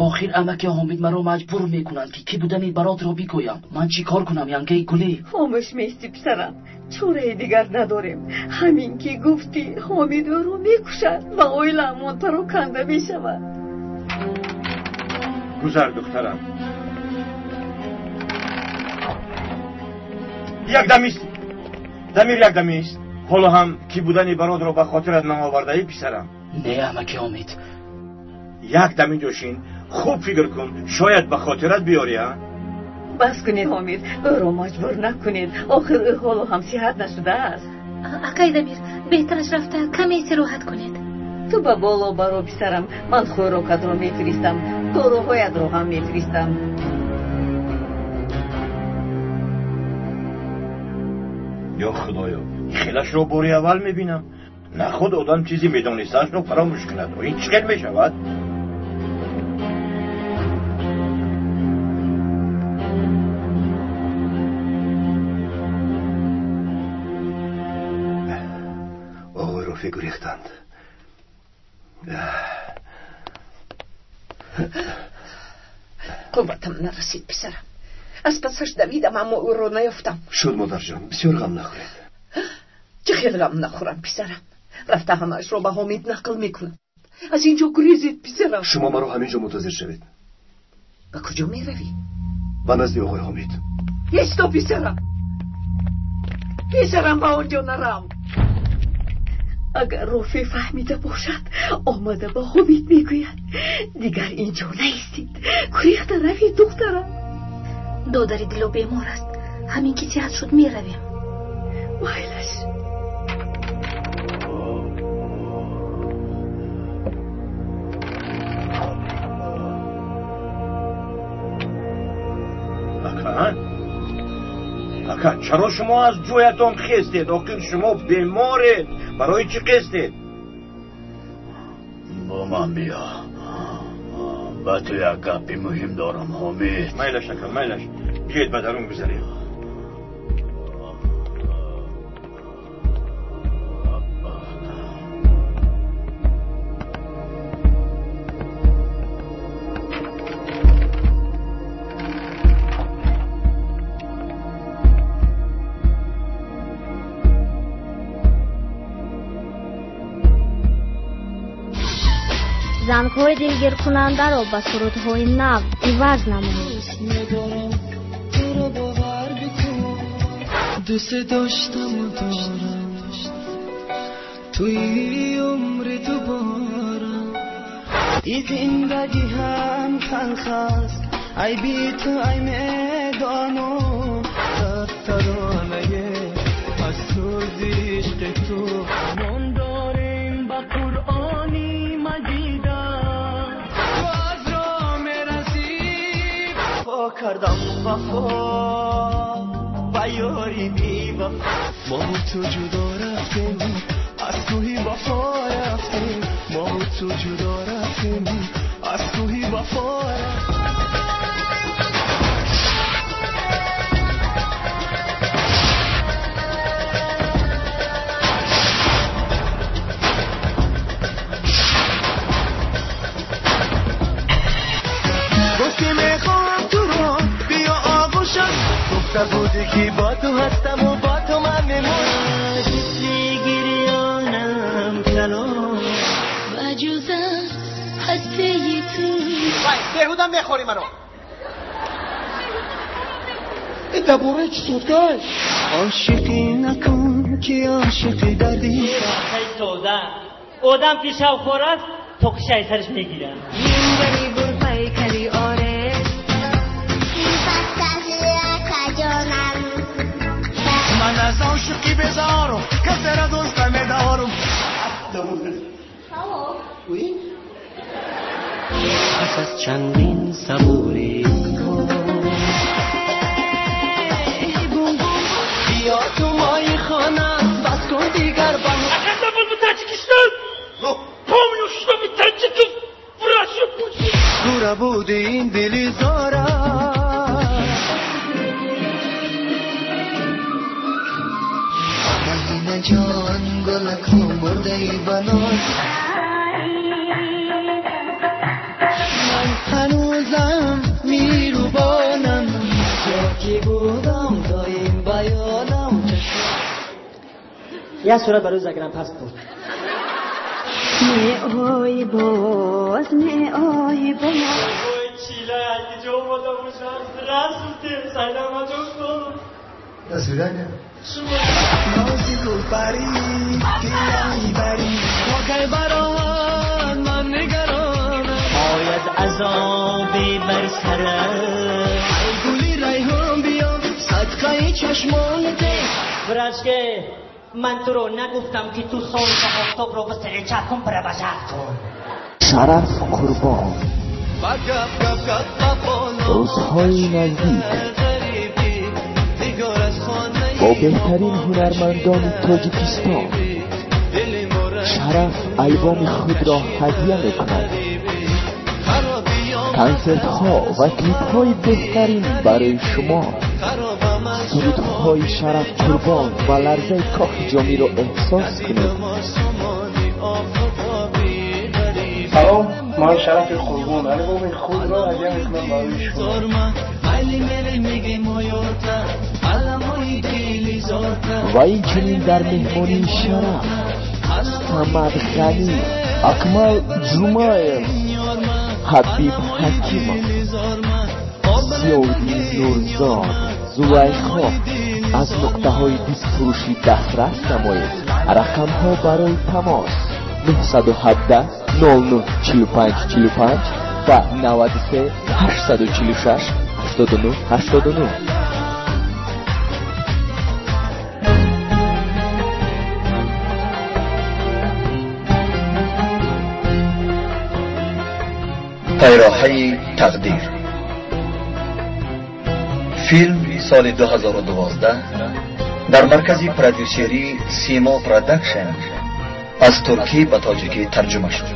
Охир амаки Ҳомид маро маҷбур мекунанд ки кӣ будани баротро бигӯям. Ман чӣ кор кунам, янгаи гулӣ? Хомӯш меисти, писарам. Чораи дигар надорем. Ҳамин ки гуфтӣ, Ҳомид ӯро мекушад ва оилаамон пароканда мешавад. Гузар, духтарам. Як дам ист. Дамир, як дам ист. Ҳоло ҳам кӣ будани баротро ба хотират наовардаӣ, писарам? Не, амаки Ҳомид. Як дами дошин, хуб фикр кун, шояд ба хотират биёрӣ. Бас кунед, Ҳомид, ӯро маҷбур накунед. Охир ӯ ҳоло ҳам сиҳат нашудааст. Акай Дамир, беҳтараш рафта каме истироҳат кунед. Ту ба боло баро, писарам. Ман хӯрокатро мефиристам, доруҳоятро ҳам мефиристам. Ё Худоё, хелашро бори аввал мебинам. Наход одам чизе медонистаашро фаромӯш кунад. Ин чӣ хел мешавад? Оғои Рофеъ гурехтанд. Қувватам нарасид, писарам. Аз пасаш давидам, аммо ӯро наёфтам. Шуд, модарҷон, бисёр ғам нахӯред. Чӣ хел ғам нахӯрам, писарам? Рафта ҳамаашро ба Ҳомид нақл мекунам. Аз инҷо гурезед, писарам. Шумо маро ҳаминҷо мунтазир шавед. Ба куҷо меравӣ? Ба назди оғои Ҳомид. Исто, писарам. Писарам, ба он ҷо нарав. Агар Рофеъ фаҳмида бошад, омада ба Ҳомид мегӯяд. Дигар инҷо наистед. Гурехта равед, духтарам. Додари Дило бемор аст. Ҳамин ки сиҳат шуд, меравем. Майлаш. Ака, чаро шумо аз ҷоятон хестед? Охир шумо беморед. Барои чӣ хестед? Бо ман биё. Ба ту як гапи муҳим дорам, Ҳомид. Майлаш, ака, майлаш. Биёед ба дарун гузарем. Зангҳои дилгиркунандаро ба сурудҳои нав иваз намоед. دوست داشتم و دارم توی عمر دوبارم ای زندگی هم تلخ است ای بی تو ای میدانم ترانه از سوز عشق تو من داریم به قرآنی مجیدم تو از را میرسی پا کردم وفا یاری بی وفا ما و تو جدا رفتیم از کوهی وفا رفتیم ما و تو جدا رفتیم از کوهی وفا رفتیم. گفتی میخوام تو رو بیا آغوشم گفته بودی که با تو هستم و با تو من میمونم. گریانم کلام Беҳуда мехорӣ маро. Дабораи чӣ содкай? Ошиқӣ накун ки ошиқӣ дардӣ. Сода. Одам ки шавхор аст, то қишай сараш мегирад. Мингари гулпайкари оре. Ман аз ошиқӣ безорум, касеро дӯст намедорум. Пас аз чандин сабурӣ بیا تو مای خانه بس کن دیگر با Когда был бы Таджикистан? Помню, что вы таджиков в Россию пустили. تو بودی این دلی زارم. مهینه جان گلک مرده ای بناز. من هنوزم میروبانم. جا بودم دایم بیانم. یه صورت برای زگرم پاسپورت. می باز می آی باز. До свидания. نازی گلپری که میبری با بران من نگرانم. آید عذابی بر سرم. ای گلی ریحان بیا صدقه چشمانت. براشکه من تو رو نگفتم که تو سال آفتاب رو به سر کن برابر کن. شرف قربان روزهای نزدیک با بهترین هنرمندان تاجیکستان شرف البوم خود را هدیه میکند. کنسرت ها و کلیپ های بهترین برای شما. سرودهای شرف قربان و لرزه کاخ جامی را احساس کنید. سلام، من شرف قربان البوم خود را هدیه میکنم برای شما. و این چنین در مهمانی شرف صمد غنی، اکمل جمعه، حبیب حکیمов، زیادی نورزاد، زلیخا از نقطه های دیسک فروشی دسترس نمایید. رقم ها برای تماس 917 09 45 45 و 93 846 89 89. пайроҳаи тақдир. Филм соли 2012 дар маркази продюсерии Симо Продакшн аз туркӣ ба тоҷикӣ тарҷума шуд.